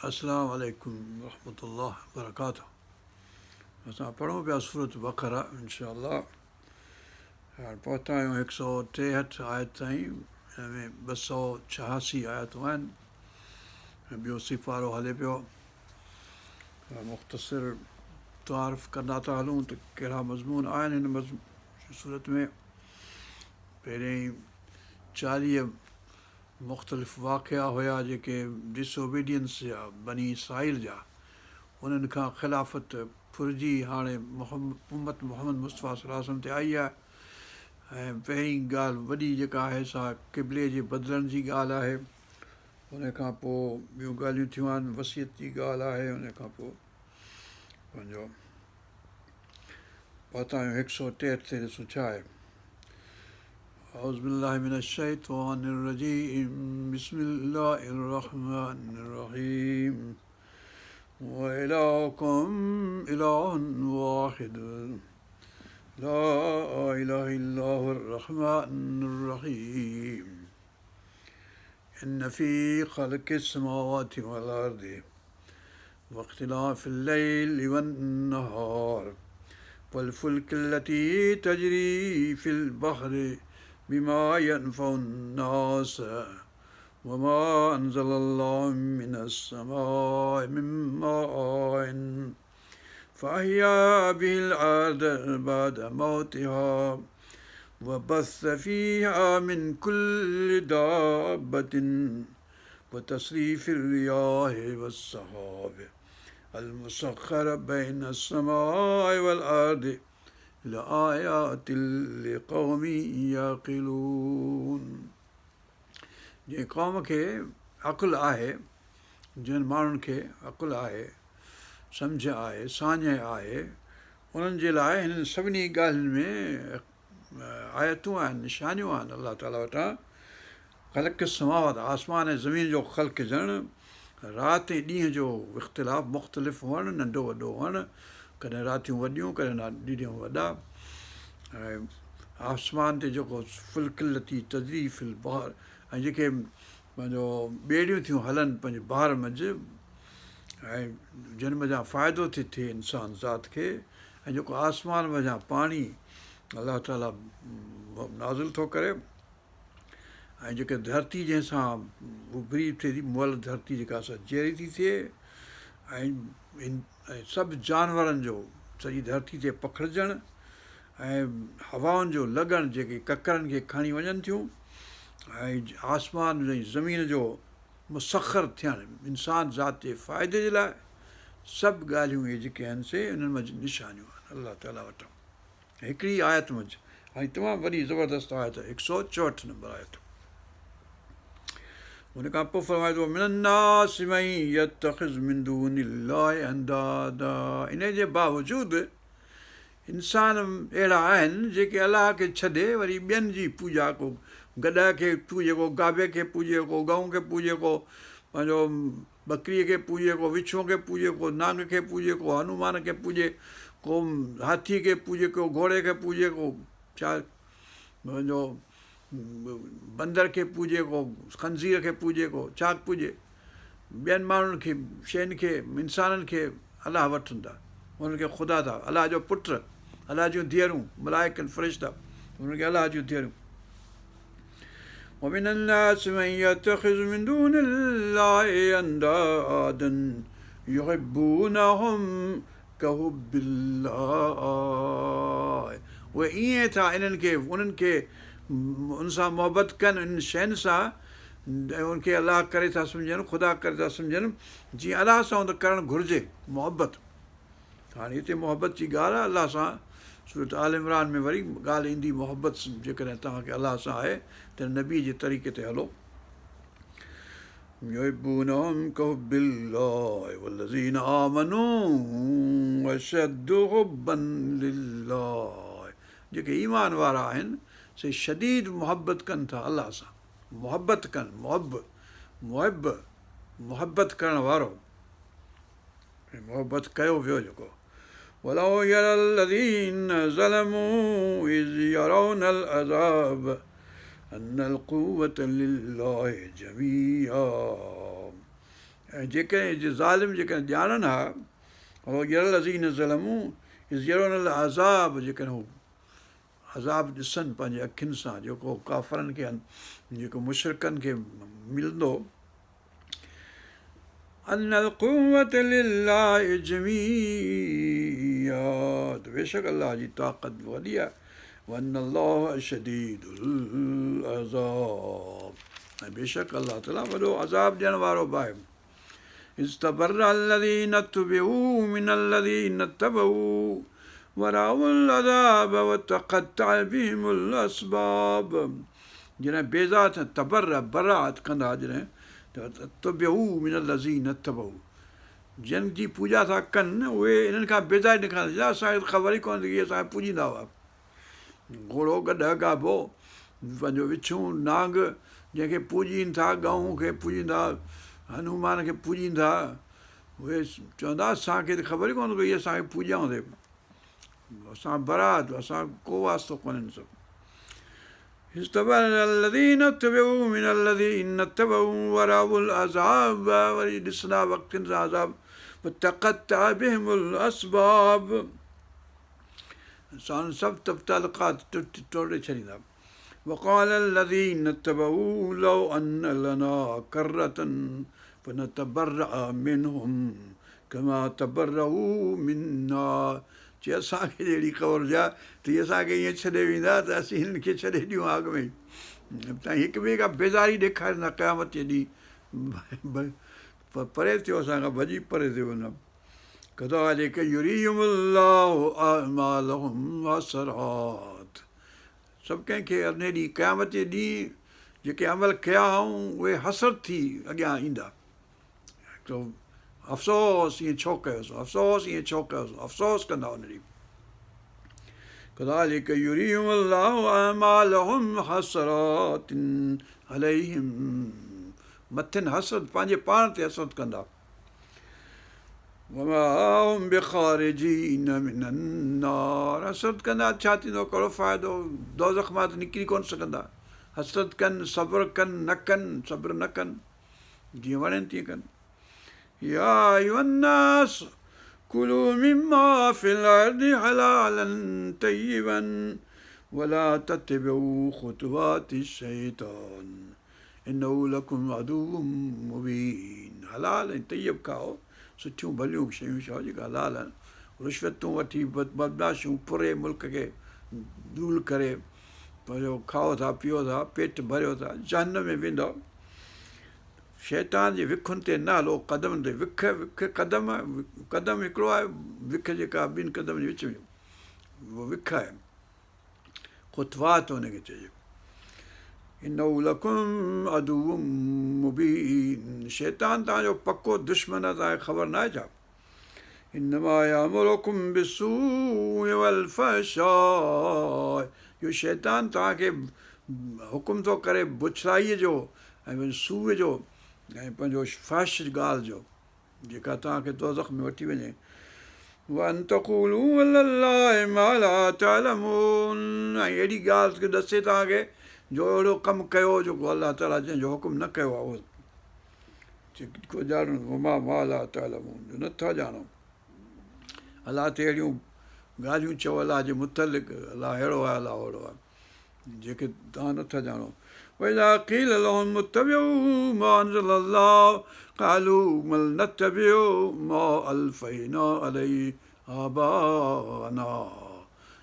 السلام عليڪم ورحمة الله وبرڪاته اسان پڙهون پيا سورت بقره انشاء الله هاڻي پهتا آهيون هڪ سؤ ٽيهٺ آيت تائين. هن ۾ 286 آيتون آهن ۽ ٻيو سيپارو هلي پيو. مختصر تعارف ڪندا ٿا هلون ته ڪهڙا مضمون آهن هن سورت ۾. پهرين 40 مختلف واقعا هيا جيڪي ڊس اوبيڊينس جا بني اسرائيل جا، انهن کان خلافت ڦرجي هاڻي امت محمد مصطفيٰ صلي الله عليه وسلم تي آئي آهي ۽ پهرين ڳالهه وڏي جيڪا آهي سا قبلي جي بدلڻ جي ڳالهه آهي. ان کان پوء ٻيون ڳالهيون ٿيون آهن، وصيت جي ڳالهه آهي. ان کان پوء پنهنجو پهتا آهيون 163 تي، ڏسون ڇا آهي. اعوذ بالله من الشيطان الرجيم بسم الله الرحمن الرحيم وإلهكم إله واحد لا إله إلا هو الرحمن الرحيم إن في خلق السماوات والأرض واختلاف الليل والنهار والفلك التي تجري في البحر بما ينفع الناس وما أنزل الله من السماء من ماء فأحيا به الأرض بعد موتها وبث فيها من كل دابة وتصريف الرياح والسحاب المسخر بين السماء والأرض لآيات لقوم يعقلون. جنهن قوم کي عقل آهي، جن ماڻهن کي عقل آهي، سمجهه آهي، ساڃهه آهي، انهن جي لاء هنن سڀني ڳالهين ۾ آيتون آهن، نشانيون آهن الله تعاليٰ وٽان. خلق السماوات، آسمان ۽ زمين جو خلقجڻ، رات ۽ ڏينهن جو اختلاف، مختلف هئڻ، ننڍو وڏو هئڻ، ڪڏهن راتيون وڏيون، ڪڏهن ڏينهن وڏا، ۽ آسمان تي جيڪو فلڪ التي تجري في البحر، ۽ جيڪي پنهنجو ٻيڙيون ٿيون هلن پنهنجي بحر منجهه، ۽ جن منجهان فائدو ٿي ٿئي انسان ذات کي، ۽ جيڪو آسمان منجهان پاڻي الله تعاليٰ نازل ٿو ڪري، ۽ جيڪا ڌرتي جنهن سان اڀري اٿي ٿي، مئل ڌرتي جيڪا سا جيئري ٿي ٿئي، ۽ سڀ جانورن جو سڄي ڌرتي تي پکڙجڻ، ۽ هوائن جو لڳڻ جيڪي ڪڪرن کي کڻي وڃن ٿيون، ۽ آسمان ۽ زمين جو مسخر ٿيڻ انسان ذات جي فائدي جي لاء، سڀ ڳالهيون اهي جيڪي آهن سي انهن منجهه نشانيون آهن الله تعاليٰ وٽان. هڪڙي آيت منجهه، ۽ تمام وڏي زبردست آيت، 164 نمبر آيت. ان کان پوء فرمائي ٿو من الناس من يتخذ من دون الله اندادا، ان جي باوجود انسان اهڙا آهن جيڪي الله کي ڇڏي وري ٻين جي پوڄا، ڪو گڏهه کي پوڄي، ڪو گابي کي پوڄي، ڪو ڳئون کي پوڄي، ڪو پنهنجو ٻڪريء کي پوڄي، ڪو وڇونء کي پوڄي، ڪو نانگ کي پوڄي، ڪو هنومان کي پوڄي، ڪو هاٿيء کي پوڄي، ڪو گهوڙي کي پوڄي، ڪو ڇا پنهنجو بندر کي پوڄي، ڪو خنزير کي پوڄي، ڪو ڇا پوڄي. ٻين ماڻهن کي، شين کي، انسانن کي الله وٺن ٿا، انهن کي خدا ٿا، الله جو پٽ، الله جون ڌيئرون، ملائڪ فرشتا، انهن کي الله جون ڌيئرون. ومن الناس من يتخذ من دون الله اندادا يحبونهم ڪحب الله، اهي ائين ٿا انهن کي انهن کي ان سان محبت ڪن، انهن شين سان، ۽ ان کي الله ڪري ٿا سمجهن، خدا ڪري ٿا سمجهن، جيئن الله سان ته ڪرڻ گهرجي محبت. هاڻي هتي محبت جي ڳالهه آهي الله سان، سورت آل عمران ۾ وري ڳالهه ايندي محبت جيڪڏهن توهان کي الله سان آهي ته نبي جي طريقي تي هلو. يحبونهم ڪحب الله والذين آمنوا اشد حبا لله، جيڪي ايمان وارا آهن سي شديد محبت ڪن ٿا الله سان، محبت ڪن، محب، محب، محبت ڪرڻ وارو، ۽ محبت ڪيو ويو جيڪو ولو يري الذين ظلموا اذ يرون العذاب ان القوة لله جميعا. ۽ جيڪڏهن ظالم جيڪڏهن ڄاڻن ها، ولو يري الذين ظلموا اذ يرون العذاب جيڪڏهن هو عذاب ڏسن پنهنجي اکين سان جيڪو ڪافرن کي جيڪو مشرڪن کي ملندو ان القوة لله جميعا ته بيشڪ الله جي طاقت وڏي آهي وان الله شديد العذاب ۽ بيشڪ الله تعالي وڏو عذاب ڏيڻ وارو به آهي. اذ تبرأ الذين اتبعوا من الذين اتبعوا ورأوا العذاب وتقطع بهم الاسباب جڏهن بيزار ٿيا تبرأ براءت ڪندا جڏهن ته اتبعوا من الذين اتبعوا جن جي پوڄا ٿا ڪن اهي انهن کان بيزاري ڏيکاريندا اسان کي ته خبر ئي ڪونه ٿي اسان کي پوڄيندا هئا گهوڙو، گڏهه، گابو، پنهنجو وڇون، نانگ، جنهن کي پوڄين ٿا، ڳئون کي پوڄين ٿا، هنومان کي پوڄين ٿا، اهي چوندا اسان کي ته خبر ئي ڪونه پئي اسان کي پوڄيائون ٿي، اسان برات، اسان ڪو واسطو ڪونهي هن سان. اذ تبرأ الذين اتبعوا من الذين اتبعوا ورأوا العذاب وري ڏسندا وقتن سان عذاب وتقطع بهم الاسباب ساڻن سڀ تعلقات ٽوڙي ڇڏيندا. وقال الذين اتبعوا لو ان لنا ڪرة فنتبرأ منهم ڪما تبرؤا منا چي اسان کي جي اهڙي خبر هجي ها ته هي اسان کي ائين ڇڏي ويندا ته اسين هنن کي ڇڏي ڏيون ها اڳ ۾ ئي تائين هڪ ٻئي کان بيزاري ڏيکاريندا قيامت جي ڏينهن پري ٿيو اسان کان ڀڄي پري ٿيو وڃو. ڪذالڪ يريهم الله اعمالهم حسرات سڀ ڪنهن کي ان ڏينهن قيامت جي ڏينهن جيڪي عمل ڪيا هئائون اهي حسرت ٿي اڳيان ايندا هڪڙو افسوس ائين ڇو ڪيوسون افسوس ائين ڇو ڪيوسون افسوس ڪندا ان ڏينهن ڪذالڪ يريهم الله اعمالهم حسرات عليهم مٿن حسرت پنهنجي پاڻ تي حسرت ڪندا وما هم بخارجين من النار حسرت ڪندا ڇا ٿيندو ڪهڙو فائدو دوزخ مان ته نڪري ڪونه سگهندا حسرت ڪن صبر ڪن نه ڪن صبر نه ڪن جيئن وڻين تيئن ڪن يا ايها الناس ڪلوا مما في الارض حلالا طيبا ولا تتبعوا خطوات الشيطان انه لڪم عدو مبين حلال ۽ طيب کائو، سٺيون ڀليون شيون کائو جيڪي حلال آهن، رشوتون وٺي بدمعاشيون ڦري ملڪ کي ڌول ڪري پنهنجو کائو ٿا پيئو ٿا پيٽ ڀريو ٿا جهنم ۾ ويندؤ. شيطان جي وکن تي نه هلو قدمن تي وک وک قدم قدم هڪڙو آهي وک جيڪا ٻن قدمن جي وچ ۾ وک آهي. خطوات ان کي چئجي. انه لڪم عدو مبين شيطان توهان جو پڪو دشمن آهي توهان کي خبر ناهي ڇا؟ انما يامرڪم بالسوء والفحشاء اهو شيطان توهان کي حڪم ٿو ڪري بڇڙائيء جو ۽ سوء جو ۽ پنهنجو فحش ڳالهه جو جيڪا توهان کي دوزخ ۾ وٺي وڃي. وان تقولوا علي الله ما لا تعلمون ۽ اهڙي ڳالهه کي ڏسي توهان کي جو اهڙو ڪم ڪيو جيڪو الله تعاليٰ جنهن جو حڪم نه ڪيو آهي اهو جيڪو ڄاڻو وما ما لا تعلمون جو نٿا ڄاڻو الله تي اهڙيون ڳالهيون چئو الله جي متعلق الله اهڙو آهي الله اهڙو آهي جيڪي توهان نٿا ڄاڻو. واذا قيل لهم اتبعوا ما انزل الله قالوا بل نتبع ما الفينا عليه آباءنا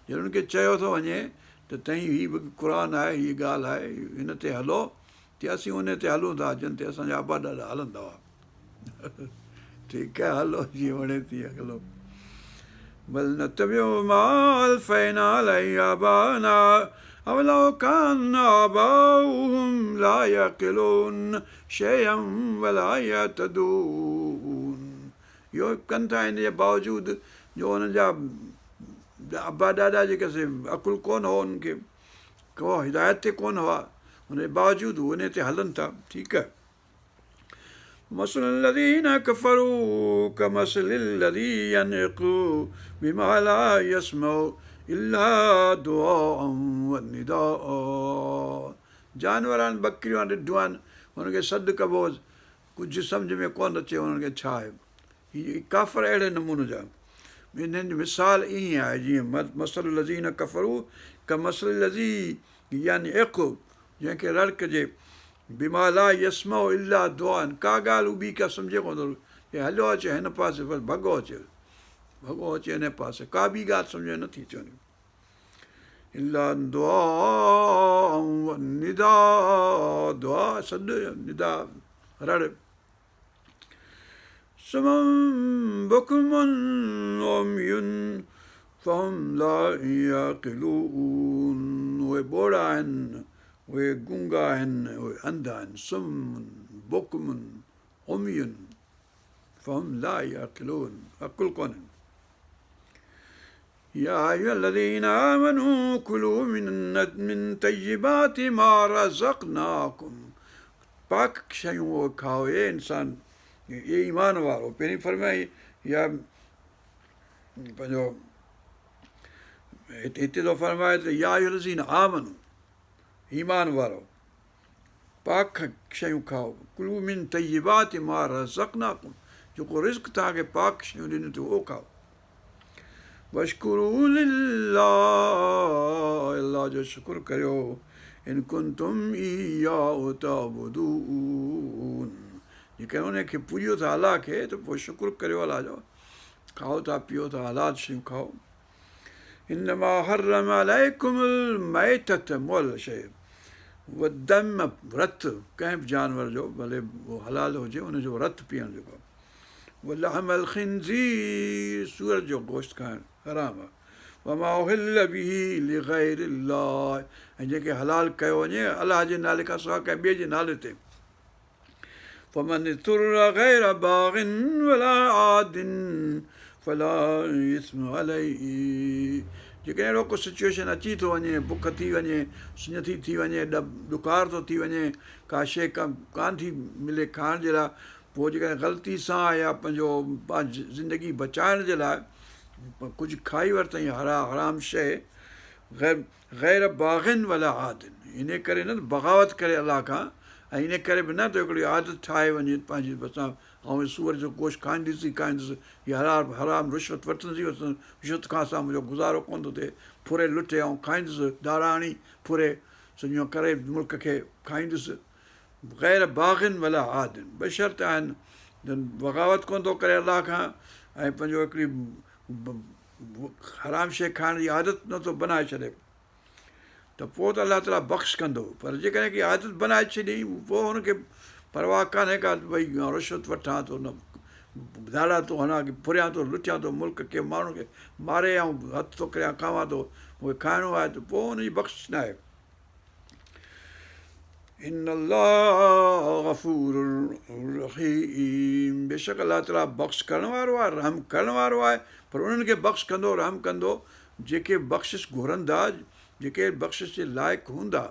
جڏهن انهن کي چيو ٿو وڃي ته تئين هي به قرآن آهي هي ڳالهه آهي هن تي هلو ته اسين ان تي هلون ٿا جن تي اسان جا ابا ڏاڏا هلندا هئا ٺيڪ آهي هلو جيئن وڻي تيئن هلو بل نتبع ما الفينا عليه آباءنا اولو ڪان آباؤهم لا يعقلون شيئا ولا يهتدون اهو ڪن ٿا ان جي باوجود جو انهن جا ابا ڏاڏا جيڪي سي عقل ڪونه هو انهن کي ڪو هدايت تي ڪونه هئا ان جي باوجود هو ان تي هلن ٿا ٺيڪ آهي مثل الذين ڪفروا ڪمثل الذي ينعق بما لا يسمع الا دعاء ونداء جانور آهن ٻڪريون آهن رڍون آهن هن کي سڏ ڪبو ڪجهه سمجهه ۾ ڪونه اچي انهن کي ڇا آهي. هي ڪافر اهڙي نموني جا. انهن جو مثال ائين آهي جيئن مثل الذين ڪفروا ڪمثل الذي ينعق جنهن کي رڙ ڪجي بما لا يسمع الا دعاء ڪا ڳالهه هو ٻي ڪا سمجهي ڪونه ٿو چي هليو اچي هن پاسي بس ڀڳو اچي ڀڳو اچي هن پاسي ڪا ٻي ڳالهه سمجهه ۾ نٿي اچي وڃي الا دعاء ندا دعا سڏ ندا رڙ صم بڪم عمي فهم لا يعقلون اهي ٻوڙا آهن اهي گونگا آهن اهي انڌا آهن صم بڪم عمي فهم لا يعقلون عقل ڪونهن يا ايها الذين آمنوا ڪلوا من طيبات ما رزقناڪم پاڪ شيون اهي کائو اي انسان اي ايمان وارو پهرين فرمائي يا پنهنجو هتي ٿو فرمائي ته يا ايها الذين آمنوا ايمان وارو پاڪ شيون کائو ڪلوا من طيبات ما رزقناڪم جيڪو رزق توهان کي پاڪ شيون ڏنيون اٿو اهو کائو واشڪروا لله الله جو شڪر ڪريو ان ڪنتم اياه تعبدون جيڪڏهن ان کي پوڄيو ٿا الله کي ته پوء شڪر ڪريو الله جو کائو ٿا پيئو ٿا حلال شيون کائو انما حرم عليڪم الميتة مئل شيء والدم رت ڪنهن به جانور جو ڀلي حلال هجي ان جو رت پيئڻ جيڪو ولحم الخنزير سوئر جو گوشت کائڻ حرام آهي وما اهل به لغير الله ۽ جنهن کي حلال ڪيو وڃي الله جي نالي کان سواء ڪنهن ٻئي جي نالي تي فمن اضطر غير باغ ولا عاد فلا اثم عليه جيڪڏهن اهڙو ڪو سچويشن اچي ٿو وڃي بک ٿي وڃي سڃ ٿي ٿي وڃي ڏڪار ٿو ٿي وڃي ڪا شيء ڪانه ٿي ملي کائڻ جي لاء پوء جيڪڏهن غلطي سان يا پنهنجو پنهنجي زندگي بچائڻ جي لاء ڪجهه کائي ورتائين حرام شيء غير غير باغ ولا عاد انهي ڪري نه ته بغاوت ڪري الله کان ۽ انهي ڪري به نه ته هڪڙي عادت ٺاهي وڃي پنهنجي بس آئون سوئر جو گوشت کائيندس ئي کائيندس يا حرام حرام رشوت وٺندس ئي وٺندس رشوت کان سواء منهنجو گذارو ڪونه ٿو ٿئي ڦري لٽي آئون کائيندس ڌاڙا هڻي ڦري سڃو ڪري ملڪ کي کائيندس غير باغ ولا عاد ٻه شرط آهن بغاوت ڪونه ٿو ڪري الله کان ۽ پنهنجو هڪڙي حرام شيء کائڻ جي عادت نٿو بنائي ڇڏي ته پوء ته الله تعاليٰ بخش ڪندو پر جيڪڏهن ڪي عادت بنائي ڇڏي پوء هن کي پرواهه ڪانهي ڪا ڀئي رشوت وٺان ٿو نه ڌاڙا ٿو هڻان ڪي ڦريان ٿو لٽيان ٿو ملڪ کي ماڻهن کي ماري ۽ هٿ ٿو ڪريان کاوان ٿو مون کي کائڻو آهي ته پوء هن جي بخش ناهي ان الله غفور رحيم بيشڪ الله تعالي بخش ڪرڻ وارو آهي رحم ڪرڻ وارو آهي پر انهن کي بخش ڪندو رحم ڪندو جيڪي بخشش گهرندا جيڪي بخشش جي لائق هوندا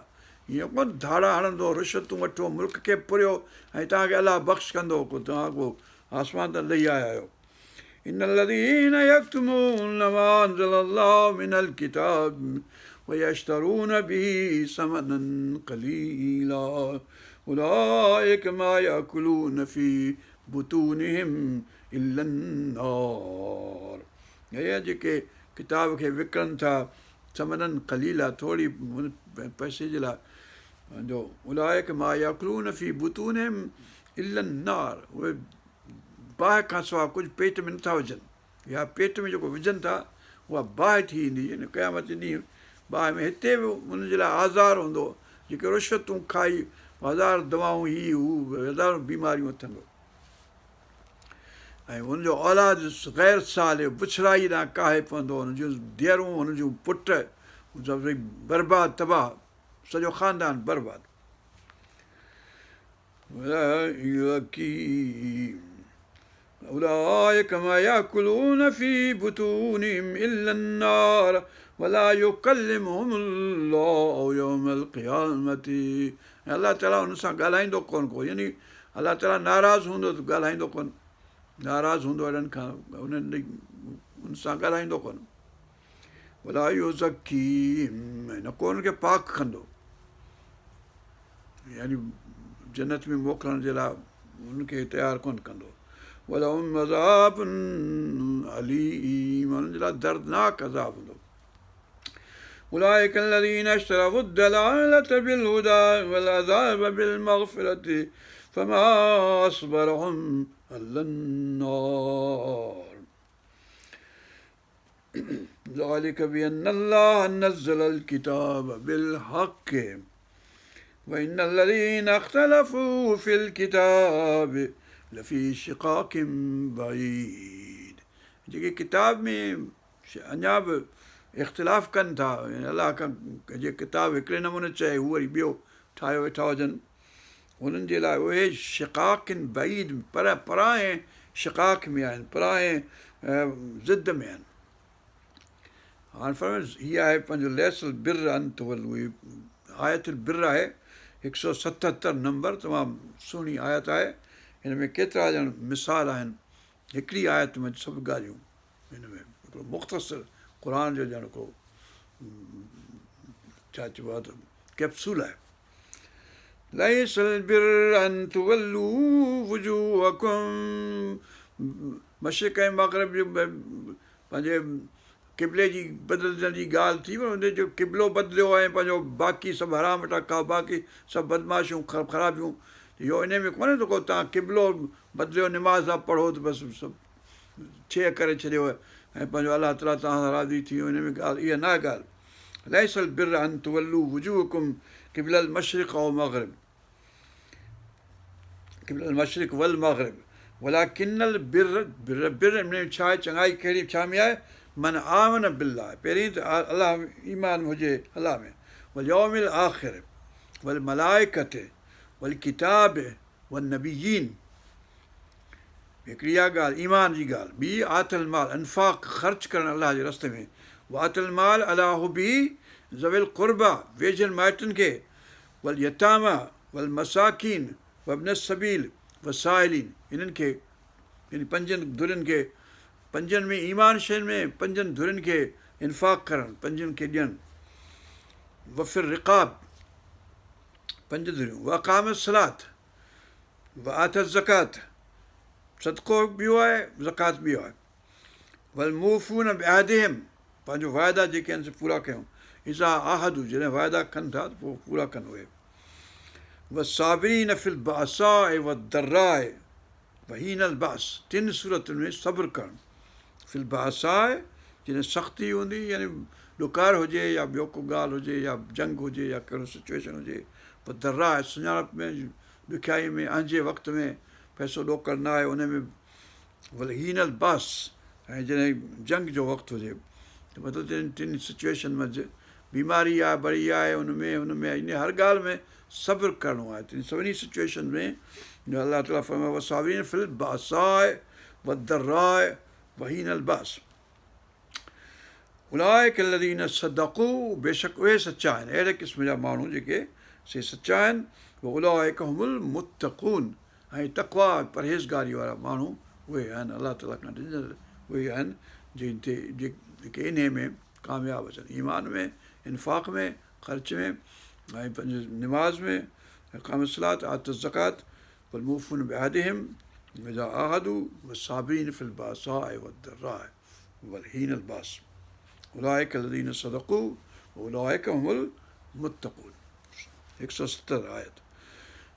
ائين ڪونه ڌاڙا هڻندو رشوتون وٺو ملڪ کي ڦريو ۽ توهان کي الله بخش ڪندو ڪو توهان ڪو آسمان تان لهي آيا آهيو ان الذين يڪتمون ما انزل الله من الڪتاب ويشترون به ثمنا قليلا اولئک ما ياڪلون في بطونهم الا النار اهي جيڪي ڪتاب کي وڪڻن ٿا ثمنا قليلا ٿوري پئسي جي لاء جو اولئک ما ياڪلون في بطونهم الا النار اهي باهه کان سواء ڪجهه پيٽ ۾ نٿا وجهن يا پيٽ ۾ جيڪو وجهن ٿا اها باهه ٿي ايندي يعني قيامت جي ڏينهن باهه ۾ هتي به انهن جي لاء آزار هوندو جيڪي رشوتون کائي هزار دوائون هي هو هزارون بيماريون اٿن ۽ ان جو اولاد غير صالح بڇڙائي ڏانهن ڪاهي پوندو هن جون ڌيئرون هن جون پٽ برباد تباهه سڄو خاندان برباد اولئک ما ياڪلون في بطونهم الا النار ولا يڪلمهم الله يوم القيامة ۽ الله تعالي انهن سان ڳالهائيندو ڪونه ڪو يعني الله تعالي ناراض هوندو ته ڳالهائيندو ڪونه ناراض هوندو اهڙن کان انهن ڏي ان سان ڳالهائيندو ڪونه ولا يزڪيهم نه ڪو انهن کي پاڪ ڪندو يعني جنت ۾ موڪلڻ جي لاء ان کي تيار ڪونه ڪندو. ولهم عذاب اليم انهن جي لاء دردناڪ عذاب هوندو. اولئک الذين اشتروا الضلالة بالهدي والعذاب بالمغفرة فما اصبرهم علي النار. ذلک بان الله نزل الڪتاب بالحق وان الذين اختلفوا في الڪتاب لفي شقاق بعيد جيڪي ڪتاب ۾ اڃا به اختلاف ڪن ٿا يعني الله کان جي ڪتاب هڪڙي نموني چئي هو وري ٻيو ٺاهيو ويٺا هجن انهن جي لاء اهي شقاق بعيد پر پرانهين شقاق ۾ آهن، پرانهين ضد ۾ آهن. هاڻ فرمايو هي آهي پنهنجو ليس البر ان تولوا هي آيت البر آهي هڪ سؤ ستهتر نمبر تمام سهڻي آيت آهي هن ۾ ڪيترا ڄڻ مثال آهن هڪڙي آيت ۾ سڀ ڳالهيون هن ۾ هڪڙو مختصر قرآن جو ڄڻ ڪو ڇا چئبو آهي ته ڪيپسول آهي ليس البر ان تولوا وجوهڪم مشرق ۽ مغرب جو پنهنجي قبلي جي بدلجڻ جي ڳالهه ٿي پر ان جو قبلو بدليو ۽ پنهنجو باقي سڀ حرام ويٺا کائو باقي سڀ بدمعاشيون خرابيون اهو ان ۾ ڪونهي ته ڪو توهان قبلو بدليو نماز ٿا پڙهو ته بس سڀ ڇيهه ڪري ڇڏيو ۽ پنهنجو الله تعاليٰ توهان سان راضي ٿي ويو ان ۾ ڳالهه اها نه آهي ڳالهه ليس البر ان تولوا وجوهڪم قبل المشرق او مغرب قبل المشرق والمغرب ولڪن البر بر بر ۾ ڇا آهي چڱائي ڪهڙي ڇا ۾ آهي من آمن بالله پهرين ته الله ايمان هجي الله ۾ واليوم الاخر والملائڪة والڪتاب والنبيين هڪڙي اها ڳالهه، ايمان جي ڳالهه، ٻي آتي المال، انفاق، خرچ ڪرڻ الله جي رستي ۾، وآتي المال علي حبه ذوي القربيٰ، ويجهن مائٽن کي، واليتاميٰ والمساڪين وابن السبيل والسائلين، انهن کي يعني پنجن ڌرين کي، پنجن ۾ ايمان شين ۾ پنجن ڌرين کي انفاق ڪرڻ، پنجن کي ڏيڻ، وفي الرقاب، پنج ڌريون، واقام الصلوة، وآتي الزڪوة، صدقو ٻيو آهي، زڪوات ٻيو آهي. والموفون بعهدهم، پنهنجو واعدا جيڪي آهن سي پورا ڪيون. اذا عاهدوا، جڏهن واعدا ڪن ٿا ته پوء پورا ڪن اهي. والصابرين في الباساء والضراء وحين الباس، ٽن صورتن ۾ صبر ڪرڻ. في الباساء، جڏهن سختي هوندي يعني ڏڪار هجي يا ٻيو ڪو ڳالهه هجي يا جنگ هجي يا ڪهڙو سچوئيشن هجي، والضراء، سڃاڻپ ۾ ڏکيائي ۾ اهنجي وقت ۾ پئسو ڏوڪڙ نه آهي ان ۾ وحين الباس ۽ جڏهن جنگ جو وقت هجي ته مطلب ته ٽن سچوئيشن منجهه بيماري آهي بري آهي ان ۾ ان ۾ ان هر ڳالهه ۾ صبر ڪرڻو آهي ته سڀني سچوئيشن ۾ الله تعاليٰ فرمايو والصابرين في الباساء والضراء وحين الباس اولئک الذين صدقوا بيشڪ اهي سچا آهن اهڙي قسم جا ماڻهو جيڪي سي سچا آهن واولئک هم المتقون ۽ تقويٰ پرهيزگاري وارا ماڻهو اهي آهن الله تعاليٰ کان ڊڄندڙ اهي آهن جن تي جيڪي انهي ۾ ڪامياب اچن ايمان ۾ انفاق ۾ خرچ ۾ ۽ پنهنجي نماز ۾ اقام الصلاة آت الزڪات والموفون بعهدهم اذا عاهدوا والصابرين في الباساء والضراء والحين الباس اولئک الذين صدقوا واولئک هم المتقون هڪ سؤ ستر آيت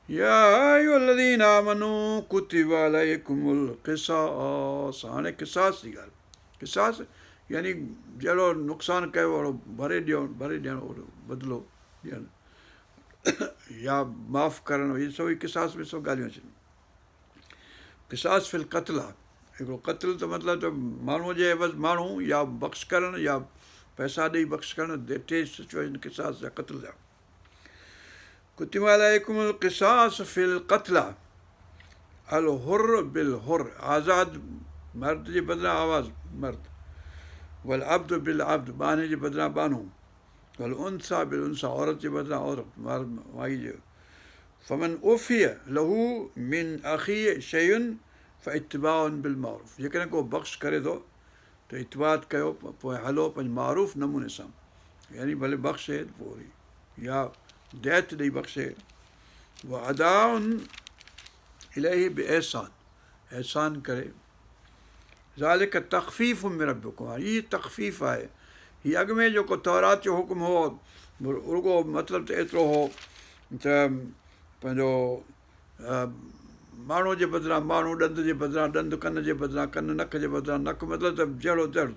يا ايها الذين آمنوا ڪتب عليڪم القصاص هاڻي قصاص جي ڳالهه قصاص يعني جهڙو نقصان ڪيو اهڙو ڀري ڏيو ڀري ڏيڻ اهڙو بدلو ڏيڻ يا معاف ڪرڻ اهي سڀ قصاص ۾ سڀ ڳالهيون اچن قصاص في القتليٰ هڪڙو قتل ته مطلب ته ماڻهوء جي عيوض ماڻهو يا بخش ڪرڻ يا پئسا ڏئي بخش ڪرڻ ٽي سچوئيشن قصاص جا قتل جا ڪتب عليڪم القصاص في القتليٰ الحر بالحر آزاد مرد جي بدران آزاد مرد والعبد بالعبد ٻانهي جي بدران ٻانهو والانثيٰ بالانثيٰ عورت جي بدران عورت مائي جي فمن عفي له من اخيه شيء فاتباع بالمعروف جيڪڏهن ڪو بخش ڪري ٿو ته اتباع ڪيو پوء هلو پنهنجي معروف نموني سان يعني ڀلي بخشي پوء وري يا ديت ڏئي بخشي واداء اليه باحسان احسان ڪري. ذلڪ تخفيف من ربڪم هاڻي هي تخفيف آهي. هي اڳ ۾ جيڪو تورات جو حڪم هو رڳو مطلب ته ايترو هو ته پنهنجو ماڻهوء جي بدران ماڻهو، ڏند جي بدران ڏند، ڪن جي بدران ڪن، نڪ جي بدران نڪ مطلب ته جهڙو تهڙو.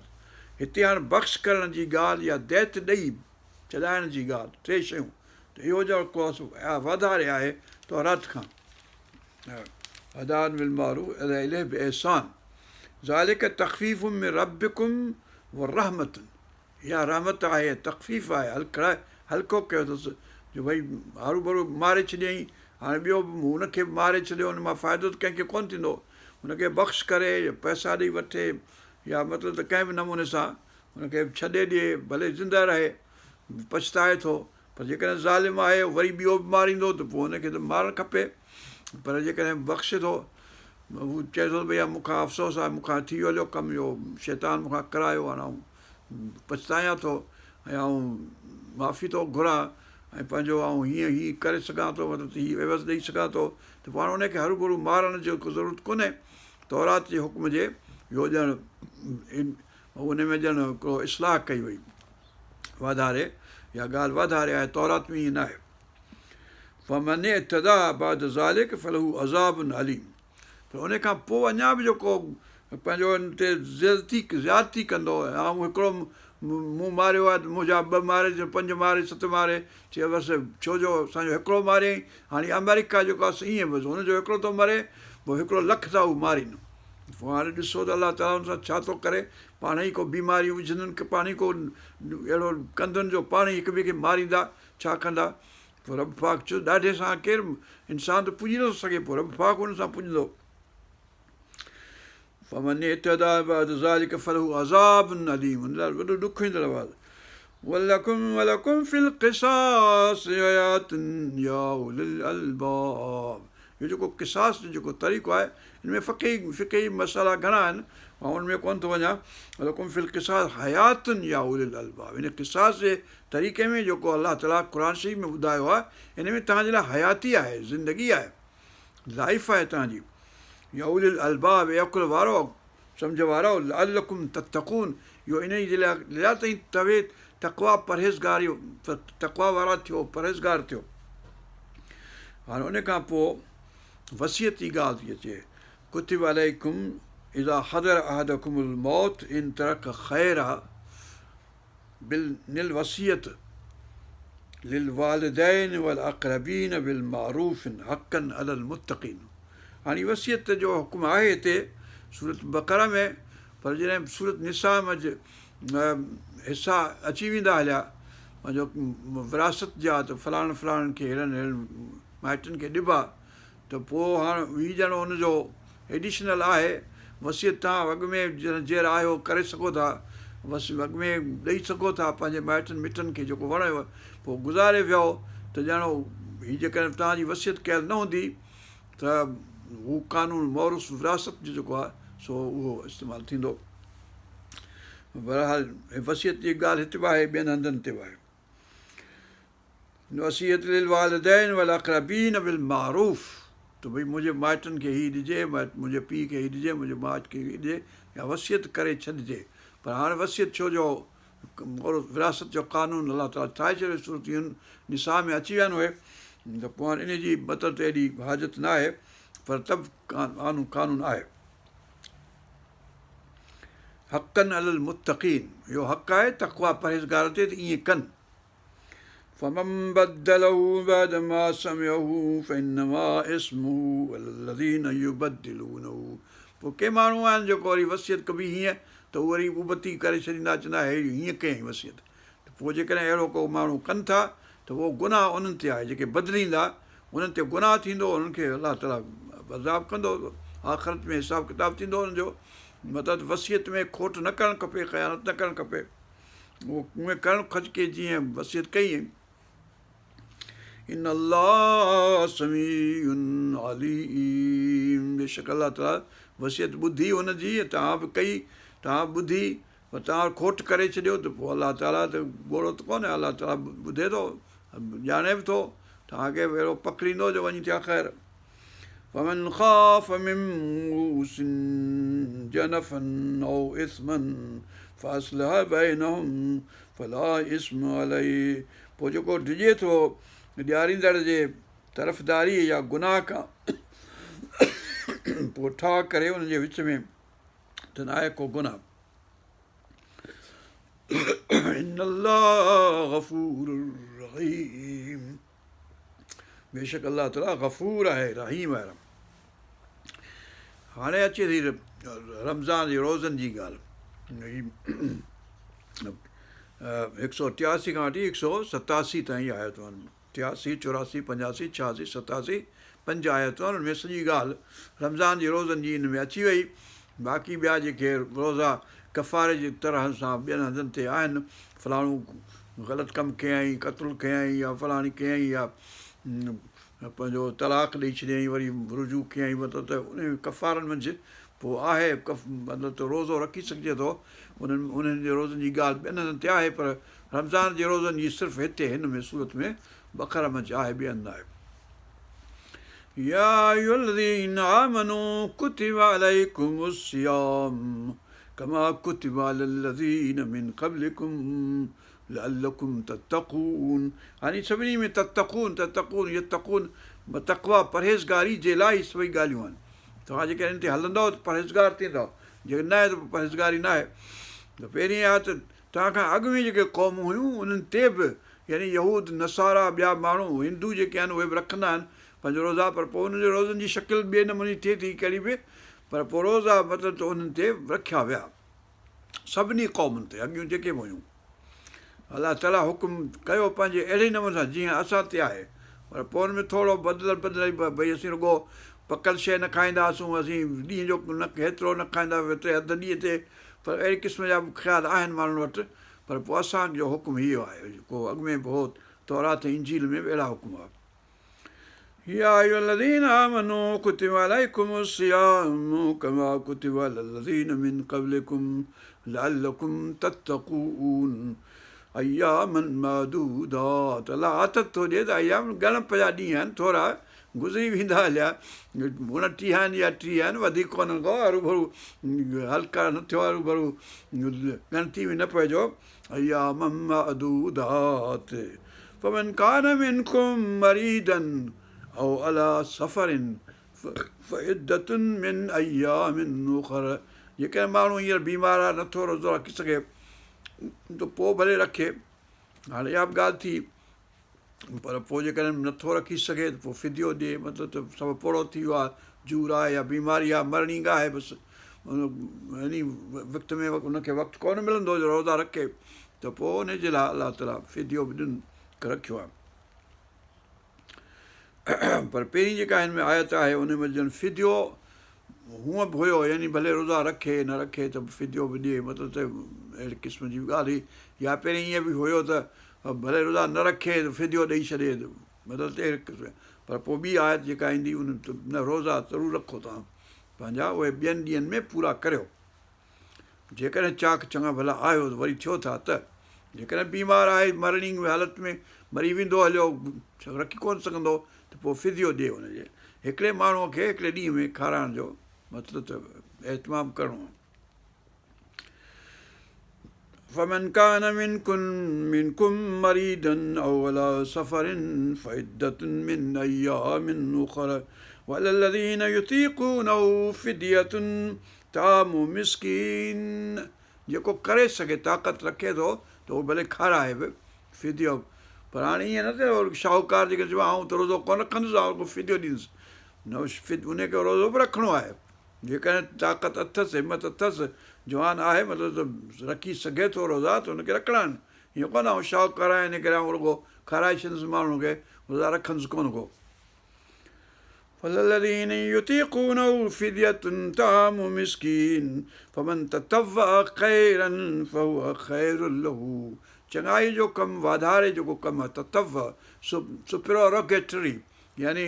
هتي هاڻ بخش ڪرڻ جي ڳالهه يا ديت ڏئي ڇڏائڻ جي ڳالهه ٽي شيون ته اهو جيڪو واڌاري آهي تورات کان. اداء بالمعروف اليه باحسان ذلڪ تخفيف من ربڪم ورحمة اها رحمت آهي تخفيف آهي هلڪڙائي هلڪو ڪيو اٿس جو ڀئي هروڀرو ماري ڇڏيائين هاڻي ٻيو به هن کي به ماري ڇڏيو ان مان فائدو ته ڪنهن کي ڪونه ٿيندو هن کي بخش ڪري يا پئسا ڏئي وٺي يا مطلب ته ڪنهن به نموني سان هن کي ڇڏي ڏئي ڀلي زنده رهي پڇتائي ٿو پر جيڪڏهن ظالم آهي وري ٻيو به ماريندو ته پوء هن کي ته مارڻ کپي پر جيڪڏهن بخشي ٿو هو چئي ٿو ته ڀئي مون کان افسوس آهي مون کان ٿي ويو هليو ڪم اهو شيطان مون کان ڪرايو هاڻي آئون پڇتايان ٿو ۽ آئون معافي ٿو گهران ۽ پنهنجو آئون هيئن هي ڪري سگهان ٿو مطلب ته هي عيوض ڏئي سگهان ٿو ته پوء هاڻي ان کي هروڀرو مارڻ جي ڪو ضرورت ڪونهي تورات جي حڪم جي اهو ڄڻ ان ۾ ڄڻ هڪڙو اصلاح ڪئي وئي واڌاري اها ڳالهه واڌاري آهي تورات ۾ ائين ناهي فمن اعتديٰ بعد ذلڪ فله عذاب اليم پر ان کان پوء اڃا به جيڪو پنهنجو ان تي زيادتي زيادتي ڪندو آئون هڪڙو مون ماريو آهي ته منهنجا ٻه ماري پنج ماري ست ماري چي بس ڇو جو اسانجو هڪڙو ماريائين هاڻي آمريڪا جيڪو آهي ائين بس هن جو هڪڙو ٿو مري پوء هڪڙو لک ٿا هو مارين پوء هاڻي ڏسو ته الله تعاليٰ ان سان ڇا ٿو ڪري پاڻ ئي ڪو بيماريون وجهندن ڪي پاڻ ئي ڪو اهڙو ڪندن جو پاڻ ئي هڪ ٻئي کي ماريندا ڇا ڪندا پوء رب پاڪ چيو ڏاڍي سان ڪير انسان ته پڄي نٿو سگهي پوء رب پاڪ ان سان پڄندو فمن اعتدي بعد ذلك فله عذاب اليم ان لاء وڏو ڏک ايندڙ آواز ولڪم ولڪم في القصاص حيات يا اولي الالباب اهو جيڪو قصاص جو جيڪو طريقو آهي ان ۾ فقهي فقهي مسئلا گهڻا آهن مان ان ۾ ڪونه ٿو وڃان ولڪم في القصاص حيات يا اولي الالباب ان قصاص جي طريقي ۾ جيڪو الله تعاليٰ قرآن شريف ۾ ٻڌايو آهي ان ۾ توهان جي لاء حياتي آهي زندگي آهي لائف آهي توهان جي يا اولي الالباب اي عقل وارو سمجهه وارؤ لعلڪم تتقون اهو انهي جي لاء لاء ته توهين تقويٰ پرهيزگاري تقويٰ وارا ٿيو پرهيزگار ٿيو هاڻي ان کان پوء وصيت جي ڳالهه ٿي اچي ڪتب عليڪم اذا حضر احدڪم الموت ان ترڪ خيرا بالوصية للوالدين والاقربين بالمعروف حقا علي المتقين هاڻي وصيت جو حڪم آهي هتي سورت بقره ۾ پر جڏهن سورت نساء منجه حصا اچي ويندا هليا پنهنجو وراثت جا ته فلاڻن فلاڻن کي ههڙن ههڙن مائٽن کي ڏبا ته پوء هاڻ هي ڄڻ ان جو ايڊيشنل آهي، وصيت توهان اڳ ۾ جڏهن جيئرا آهيو ڪري سگهو ٿا، وصيت اڳ ۾ ڏئي سگهو ٿا پنهنجي مائٽن مٽن کي جيڪو وڻيو، پوء گذاري ويو ته ڄڻ هي جيڪڏهن توهان جي وصيت ڪيل نه هوندي ته هو قانون موروث وراثت جو جيڪو آهي سو اهو استعمال ٿيندو. بهرحال وصيت جي ڳالهه هت به آهي ٻين هنڌن تي به آهي. وصيت للوالدين والاقربين بالمعروف ته ڀئي منهنجي مائٽن کي هي ڏجي منهنجي پيء کي هي ڏجي منهنجي ماء کي هي ڏجي يا وصيت ڪري ڇڏجي پر هاڻي وصيت ڇو جو وراثت جو قانون الله تعاليٰ ٺاهي ڇڏيو سورت النساء ۾ اچي ويا آهن اهي ته پوء هاڻي ان جي مطلب ته ايڏي حاجت نه آهي پر ته به قانون قانون آهي حقا علي المتقين اهو حق آهي تقوا پرهيزگار تي ته ائين ڪن فمن بدله بعد ما سمعه فانما اثمه علي الذين يبدلونه پوء ڪي ماڻهو آهن جيڪو وري وصيت ڪبي هيئن ته هو وري ابتي ڪري ڇڏيندا چوندا هي هيئن ڪيائين وصيت ته پوء جيڪڏهن اهڙو ڪو ماڻهو ڪن ٿا ته اهو گناهه انهن تي آهي جيڪي بدليندا انهن تي گناهه ٿيندو انهن کي الله تعاليٰ عذاب ڪندو آخرت ۾ حساب ڪتاب ٿيندو انهن جو مطلب وصيت ۾ کوٽ نه ڪرڻ کپي خيانت نه ڪرڻ کپي اهو ائين ڪرڻ کپي جيئن وصيت ڪئي ان الله سميع عليم بيشڪ الله تعالي وصيت ٻڌي ان جي توهان به ڪئي توهان ٻڌي پر توهان کوٽ ڪري ڇڏيو ته پوء الله تعالي ته ٻوڙو ته ڪونهي الله تعالي ٻڌي ٿو ڄاڻي به ٿو توهان کي اهڙو پڪڙيندو جو وڃي ٿيا خير. فمن خاف من موص جنفا أو إثما فأصلح بينهم فلا إثم عليه پوء جيڪو ڊڄي ٿو ڏياريندڙ جي طرفداريء يا گناهه کان پوء ٺاهه ڪري انهن جي وچ ۾ ته ناهي ڪو گناهه. ان الله غفور رحيم بيشڪ الله تعاليٰ غفور آهي رحيم آهي. هاڻي اچي ٿي رمضان جي روزن جي ڳالهه. هڪ سؤ ٽياسي کان وٺي هڪ سؤ ستاسي تائين آيتون آهن. ٽياسي، چوراسي، پنجاسي، ڇهاسي، ستاسي، پنج آيتون آهن ان ۾ سڄي ڳالهه رمضان جي روزن جي ان ۾ اچي وئي. باقي ٻيا جيڪي روزا ڪفاري جي طرح سان ٻين هنڌن تي آهن، فلاڻو غلط ڪم ڪيائين، قتل ڪيائين يا فلاڻي ڪيائين يا پنهنجو طلاق ڏئي ڇڏيائين وري رجوع ڪيائين مطلب ته انهن ڪفارن منجهه پوء آهي مطلب ته روزو رکي سگهجي ٿو انهن انهن جي روزن جي ڳالهه ٻين هنڌن تي آهي پر رمضان جي روزن جي صرف هتي هن ۾ سورت ۾ بقره منجهه آهي ٻئي هنڌ ناهي. يا ايها الذين آمنوا ڪتب عليڪم الصيام ڪما ڪتب علي الذين من قبلڪم لعلڪم تتقون يعني سڀني ۾ تتقون تتقون يتقون تقويٰ پرهيزگاري جي لاء هي سڀئي ڳالهيون آهن توهان جيڪڏهن ان تي هلندؤ ته پرهيزگار ٿيندؤ جيڪڏهن نه آهي ته پوء پرهيزگاري نه آهي ته پهرين آيت توهان کان اڳ ۾ جيڪي قومون هيون انهن تي به يعني يهود نصارا ٻيا ماڻهو هندو جيڪي آهن اهي به رکندا آهن پنهنجو روزا پر پوء انهن جي روزن جي شڪل ٻئي نموني ٿئي ٿي ڪهڙي به پر پوء روزا مطلب ته انهن تي رکيا ويا سڀني قومن تي اڳيون جيڪي به هيون الله تعاليٰ حڪم ڪيو پنهنجي اهڙي نموني سان جيئن اسان تي آهي پر پوء ان ۾ ٿورو بدل بدل ڀئي اسين رڳو پڪل شيء نه کائينداسون اسين ڏينهن جو نه هيترو نه کائيندا هيتري اڌ ڏينهن تي پر اهڙي قسم جا به خيال آهن ماڻهن وٽ پر پوء اسان جو حڪم هيء آهي جيڪو اڳ ۾ به هو تورات ۽ انجيل ۾ به اهڙا حڪم هئا. يا ايها الذين آمنوا ڪتب عليڪم الصيام ڪما ڪتب علي الذين من قبلڪم لعلڪم تتقون اياما معدودات الله آٿت ٿو ڏئي ته ايام ڳڻپ جا ڏينهن آهن ٿورا گذري ويندا هليا اڻٽيهه آهن يا 30 آهن وڌيڪ ڪونهن ڪو هروڀرو هلڪا نه ٿيو هروڀرو ڳڻتي ۾ نه پئجو اياما معدودات فمن ڪان منڪم مريضا او علي سفر فعدة من ايام اخر جيڪڏهن ماڻهو هينئر بيمار آهي نٿو روزو رکي سگهي ته پوء ڀلي رکي هاڻي اها به ڳالهه ٿي پر پوء جيڪڏهن نٿو رکي سگهي ته پوء فديو ڏئي مطلب ته سڀ پوڙهو ٿي ويو آهي جور آهي يا بيماري آهي مرڻي آهي بس يعني وقت ۾ ان کي وقت ڪونه ملندو جو روزا رکي ته پوء ان جي لاء الله تعاليٰ فديو به ڏن رکيو آهي پر پهرين جيڪا هن ۾ آيت آهي ان ۾ ڄڻ فديو هونء به هيو يعني ڀلي روزا رکي نه رکي ته به فديو به ڏئي مطلب ته اهڙي قسم جي به ڳالهه هئي يا پهرين ائين به هيو ته ڀلي روزا نه رکي ته فديو ڏئي ڇڏي مطلب ته اهڙي قسم پر پوء ٻي آيت جيڪا ايندي ان نه روزا ضرور رکو توهان پنهنجا اهي ٻين ڏينهن ۾ پورا ڪريو جيڪڏهن چاڪ چڱا ڀلا آهيو ته وري ٿيو ٿا ته جيڪڏهن بيمار آهي مرڻي حالت ۾ مري ويندو هليو رکي ڪونه سگهندو ته پوء فديو ڏي ان جي هڪڙي ماڻهوء کي هڪڙي ڏينهن ۾ کارائڻ جو مطلب ته اهتمام ڪرڻو آهي. فمن ڪان منڪم منڪم مريضا او علي سفر فعدة من ايام اخر وعلي الذين يطيقونه فدية طعام مسڪين جيڪو ڪري سگهي طاقت رکي ٿو ته اهو ڀلي کارائي به فديو پر هاڻي ائين نه ته شاهوڪار جيڪڏهن چوي آئون ته روزو ڪونه رکندس آئون رڳو فديو ڏيندس نه ان کي روزو به رکڻو آهي جيڪڏهن طاقت اٿس همت اٿس جوان آهي مطلب ته رکي سگهي ٿو روزا ته ان کي رکڻا آهن ائين ڪونه آئون شاهوڪار آهيان ان ڪري آئون رڳو کارائي ڇڏيندس ماڻهن کي روزا رکندس ڪونه ڪو وعلي الذين يطيقونه فدية طعام مسڪين فمن تطوع خيرا فهو خير له چڱائي جو ڪم واڌاري جيڪو ڪم آهي تطوع سپريروگيٽري يعني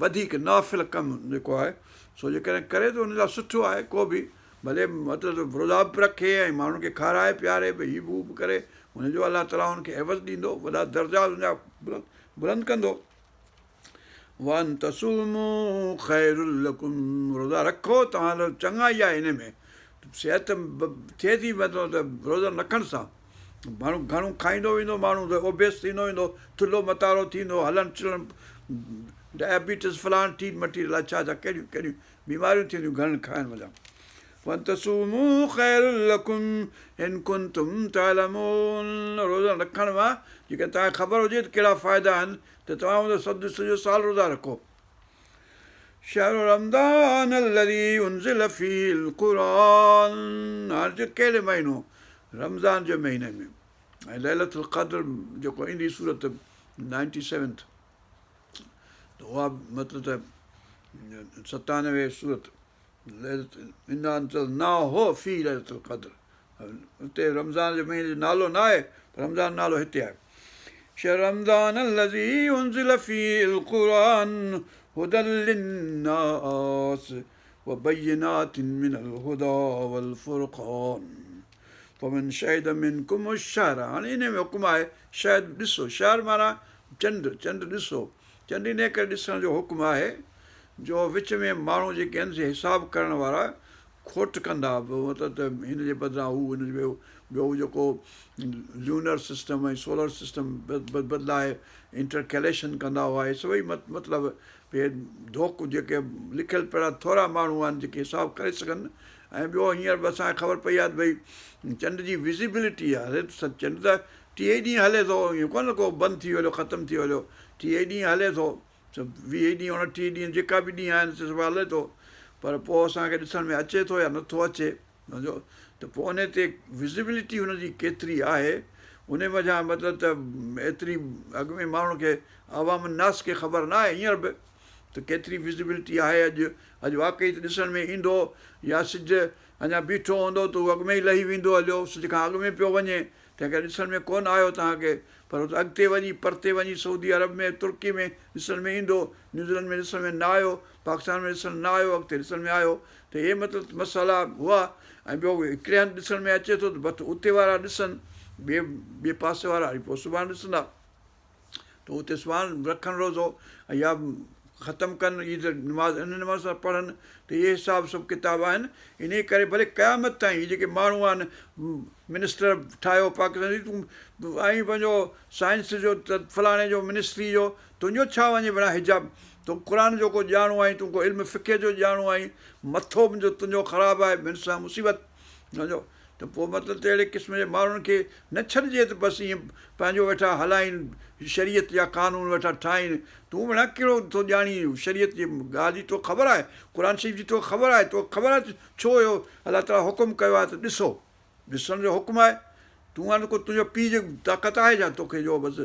وڌيڪ نافل ڪم جيڪو آهي سو جيڪڏهن ڪري ته ان لاء سٺو آهي ڪو به ڀلي مطلب روزا به رکي ۽ ماڻهن کي کارائي پياري به هي به هو به ڪري ان جو الله تعاليٰ ان کي عوض ڏيندو وڏا درجا ان جا بلند ڪندو. وان تصوموا خير لڪم روزا رکو توهان لاء چڱائي آهي ان ۾ صحت ٿئي ٿي مطلب ته روزن رکڻ سان ماڻهو گهڻو کائيندو ويندو ماڻهو ته اوبيس ٿيندو ويندو ٿلهو متارو ٿيندو هلڻ چلڻ ڊائبيٽس فلان ٽي مٽي الائي ڇا ڇا ڪهڙيون ڪهڙيون بيماريون ٿينديون گهڻن کائڻ منجهان وان تصوموا خير لڪم ان ڪنتم تعلمون روزن رکڻ مان جيڪڏهن توهان کي خبر هجي ته ڪهڙا فائدا آهن ته توهان هوند سڄو سڄو سال روزا رکو. شهر رمضان الذي انزل فيه القرآن هاڻي چيو ڪهڙي مهينو رمضان جي مهيني ۾ ۽ ليلة القدر جيڪو ايندي سورت نائنٽي سيونٿ ته اها مطلب ته 97 سورت انا انزلناه في ليلة القدر اتي رمضان جي مهيني جو نالو نه آهي پر رمضان نالو هتي آهي شهر رمضان الذي انزل فيه القرآن هدى للناس وبينات من الهدى والفرقان فمن شهد منڪم الشهر هاڻي ان ۾ حڪم آهي شاهد ڏسو شهر معنيٰ چنڊ چنڊ ڏسو چنڊ ان ڪري ڏسڻ جو حڪم آهي جو وچ ۾ ماڻهو جيڪي آهن سي حساب ڪرڻ وارا کوٽ ڪندا مطلب ته هن جي بدران هو هن جو ٻيو جيڪو ليونر سسٽم ۽ سولر سسٽم بدلائي انٽرڪيليشن ڪندا هئا اهي سڀئي مطلب اهي ڌوڪ جيڪي لکيل پڙهيل ٿورا ماڻهو آهن جيڪي حساب ڪري سگهن ۽ ٻيو هينئر به اسانکي خبر پئي آهي ته ڀئي چنڊ جي وزيبلٽي آهي چنڊ ته 30 ئي ڏينهن هلي ٿو ائين ڪونه ڪو بند ٿي ويو ختم ٿي ويو 30 ئي ڏينهن هلي ٿو 20 ڏينهن 29 ڏينهن جيڪا به ڏينهن آهن سي سڀ هلي ٿو پر پوء اسان کي ڏسڻ ۾ اچي ٿو يا نٿو اچي سمجهو ته پوء ان تي وزبلٽي هن جي ڪيتري آهي ان منجهان مطلب ته ايتري اڳ ۾ ماڻهن کي عوام الناس کي خبر نه آهي هينئر به ته ڪيتري وزبلٽي آهي اڄ اڄ واقعي ته ڏسڻ ۾ ايندو يا سج اڃا بيٺو هوندو ته هو اڳ ۾ ئي لهي ويندو هليو سج کان اڳ ۾ پيو وڃي تنهن ڪري ڏسڻ ۾ ڪونه آيو توهان کي پر اتي اڳتي وڃي پرتي وڃي سعودي عرب ۾ ترڪي ۾ ڏسڻ ۾ ايندو، نيوزيلنڊ ۾ ڏسڻ ۾ نه آيو، پاڪستان ۾ ڏسڻ نه آيو اڳتي ڏسڻ ۾ آيو ته اهي مطلب مسئلا هئا ۽ ٻيو هڪڙي هنڌ ڏسڻ ۾ اچي ٿو ته بس اتي وارا ڏسن ٻئي ٻئي پاسي وارا وري پوء سڀاڻي ڏسندا. ته اتي سڀاڻ رکن روزو ۽ يا ختم ڪن عيد نماز ان نماز سان پڙهن ته اهي حساب سڀ ڪتاب آهن انهي ڪري ڀلي قيامت تائين هي جيڪي ماڻهو آهن منسٽر ٺاهيو پاڪستان جي تون آهين پنهنجو سائنس جو ته فلاڻي جو منسٽري جو تنهنجو ڇا وڃي بنا حجاب تون قرآن جو ڪو ڄاڻو آهين تون ڪو علم فقه جو ڄاڻو آهين مٿو منهنجو تنهنجو خراب آهي من سان مصيبت سمجهو ته پوء مطلب ته اهڙي قسم جي ماڻهن کي نه ڇڏجي ته بس ائين پنهنجو ويٺا هلائين شريعت جا قانون ويٺا ٺاهين تون ڀلا ڪهڙو ٿو ڄاڻين شريعت جي ڳالهه جي توکي خبر آهي قرآن شريف جي توکي خبر آهي توکي خبر آهي ته ڇو اهو الله تعاليٰ حڪم ڪيو آهي ته ڏسو ڏسڻ جو حڪم آهي تون آن ڪو تنهنجو پيء جي طاقت آهي ڇا توکي جو بس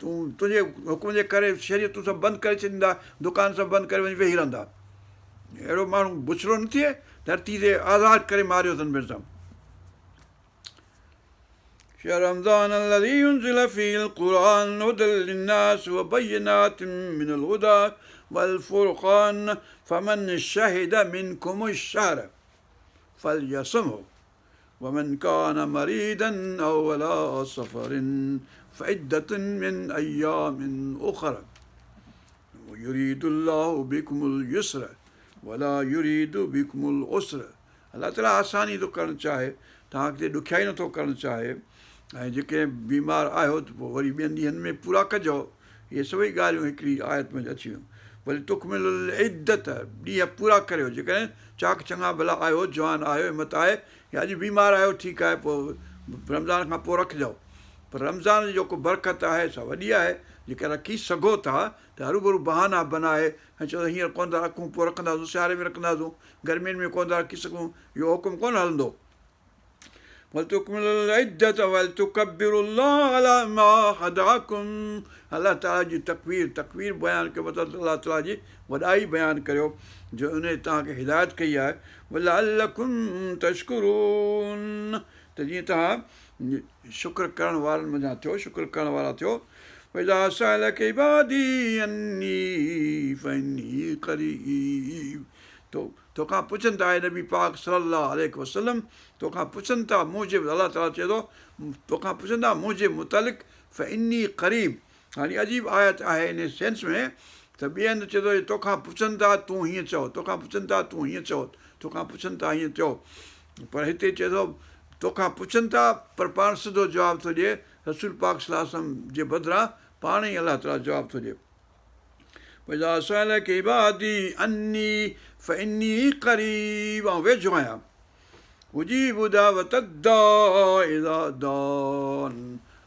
تون تنهنجي حڪم جي ڪري شريعتون سڀ بند ڪري ڇڏيندا دڪان سڀ بند ڪري وڃي ويهي رهندا اهڙو ماڻهو بڇڙو نه ٿئي ڌرتي تي آزاد ڪري ماريو اٿن مرزا شهر رمضان الذي انزل فيه القرآن هدى للناس وبينات من الهدى والفرقان فمن شهد منكم الشهر فليصمه ومن كان مريضا او على سفر فعدة من ايام اخرى ويريد الله بكم اليسر ولا يريد بكم العسر الله تعالي آساني ٿو ڪرڻ چاهي توهان کي ڏکيائي نٿو ڪرڻ چاهي ۽ جيڪڏهن بيمار آهيو ته پوء وري ٻين ڏينهن ۾ پورا ڪجو اهي سڀئي ڳالهيون هڪڙي آيت ۾ اچي ويون ولتڪملوا العدة ڏينهن پورا ڪريو جيڪڏهن چاق چڱا ڀلا آهيو جوان آهيو همت آهي يا اڄ بيمار آهيو ٺيڪ آهي پوء رمضان کان پوء رکجو پر رمضان جي جيڪو برڪت آهي سا وڏي آهي جيڪڏهن رکي سگهو ٿا ته هروڀرو بهانا بنائي ۽ چئو ته هينئر ڪونه ٿا رکون پوء رکنداسون سياري ۾ رکنداسون گرمين ۾ ڪونه ٿا رکي سگهون اهو حڪم ڪونه هلندو. ولتڪملوا العدة ولتڪبروا الله علي ما هداڪم الله تعالي جي تڪبير تڪبير بيان ڪيو مطلب ته الله تعالي جي وڏائي بيان ڪريو جو ان توهان کي هدايت ڪئي آهي ولعلڪم تشڪرون ته جيئن توهان شڪر ڪرڻ وارن منجهان ٿيو شڪر ڪرڻ وارا ٿيو واذا سالڪ عبادي عني فاني قريب تو توکان پڇن ٿا اي نبي پاڪ صلي الله عليه وسلم توکان پڇن ٿا منهنجي الله تعالي چئي ٿو توکان پڇن ٿا منهنجي متعلق فاني قريب هاڻي عجيب آيت آهي ان سينس ۾ ته ٻئي هنڌ چئي ٿو توکان پڇن ٿا تون هيئن چئو، توکان پڇن ٿا تون هيئن چئو، توکان پڇن ٿا هيئن چئو. پر هتي چئي ٿو توکان پڇن ٿا پر پاڻ سڌو جواب ٿو ڏئي رسول پاڪ صلي الله عليه وسلم جي بدران پاڻ ئي الله تعاليٰ جواب ٿو ڏئي. واذا سالڪ عبادي عني فاني قريب آئون ويجهو آهيان. اجيب دعوت الداع اذا دعان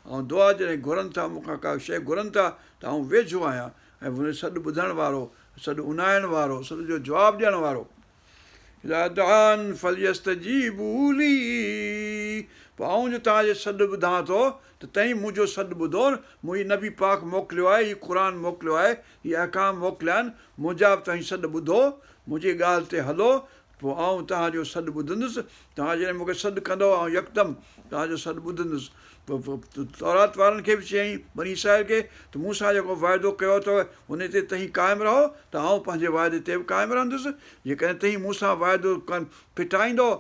آئون دعا جڏهن گهرن ٿا مون کان ڪا شيء گهرن ٿا ته آئون ويجهو آهيان ۽ ان سڏ ٻڌڻ وارو، سڏ اونائڻ وارو، سڏ جو جواب ڏيڻ وارو. اذا دعان فليستجيبوا لي پوء آئون جو توهان جي سڏ ٻڌان ٿو ته توهين منهنجو سڏ ٻڌو، مون هي نبي پاڪ موڪليو آهي، هي قرآن موڪليو آهي، هي احڪام موڪليا آهن، منهنجا به توهين سڏ ٻڌو، منهنجي ڳالهه تي هلو، پوء آئون توهان جو سڏ ٻڌندس، توهان جڏهن مون کي سڏ ڪندؤ، آئون يڪدم توهان جو سڏ ٻڌندس. پوء تورات وارن کي به چيائين، بني اسرائيل کي، ته مون سان جيڪو واعدو ڪيو اٿو، ان تي توهين قائم رهو، ته آئون پنهنجي واعدي تي به قائم رهندس. جيڪڏهن توهين مون سان واعدو ڦٽائيندؤ،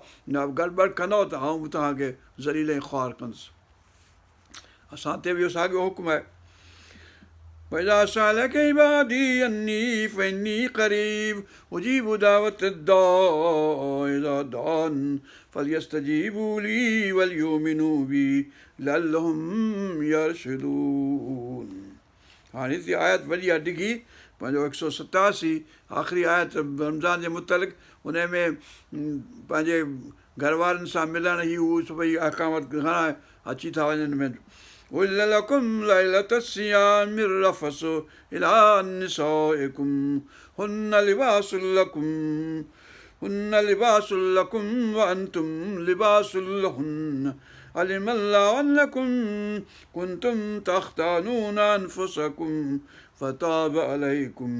گڙٻڙ ڪندؤ، ته آئون به توهان کي ذليل ۽ خوار ڪندس. اسان تي به اهو ساڳيو حڪم آهي. واذا سالڪ عبادي عني فاني قريب اجيب دعوت الداع اذا دعان فليستجيبوا لي وليؤمنوا بي لعلهم يرشدون. هاڻي هتي آيت وڏي آهي ڊگهي پنهنجو هڪ سؤ ستاسي آخري آيت رمضان جي متعلق ان ۾ پنهنجي گهر وارن سان ملڻ هي هو سڀئي احڪامات گهڻا اچي ٿا وڃن ۾. احل لڪم ليلة الصيام الرفث الي نسائڪم هن لباس لڪم هن لباس لڪم وانتم لباس لهن علم الله انڪم ڪنتم تختانون انفسڪم فتاب عليڪم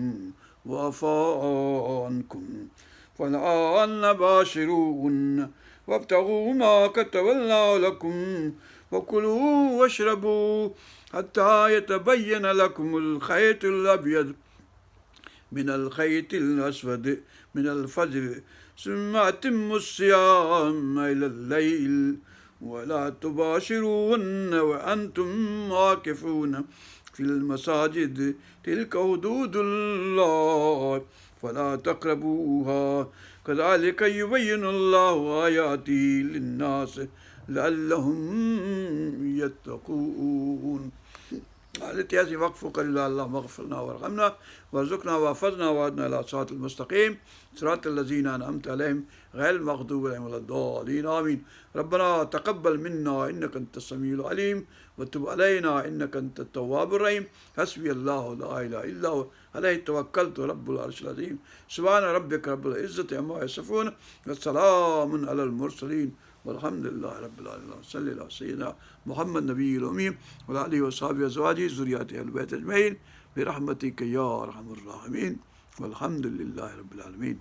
وعفا عنڪم فالآن باشروهن وابتغوا ما كتب الله لكم وڪلوا واشربوا حتي يتبين لكم الخيط الابيض من الخيط الاسود من الفجر ثم اتموا الصيام الى الليل ولا تباشروهن وانتم عاكفون في المساجد تلك حدود الله فلا تقربوها كذلك يبين الله آياته للناس لعلهم يتقون. هاڻي هتي اسين وقفو ڪريون ٿا اللهم اغفرلنا وارحمنا وارزقنا واحفظنا واهدنا الى صراط المستقيم صراط الذين انعمت عليهم غير المغضوب عليهم ولا الضالين آمين ربنا تقبل منا انك انت السميع العليم وتب علينا انك انت التواب الرحيم حسبي الله لا اله الا هو عليه توڪلت رب العرش العظيم سبحان ربك رب العزة عما يصفون وسلام علي المرسلين والحمد لله رب العالمين اللهم صل علي سيدنا محمد نبي الامي وعلي اله وصحبه ازواجه ذريته اهل البيت اجمعين برحمتك يا ارحم الراحمين والحمد لله رب العالمين.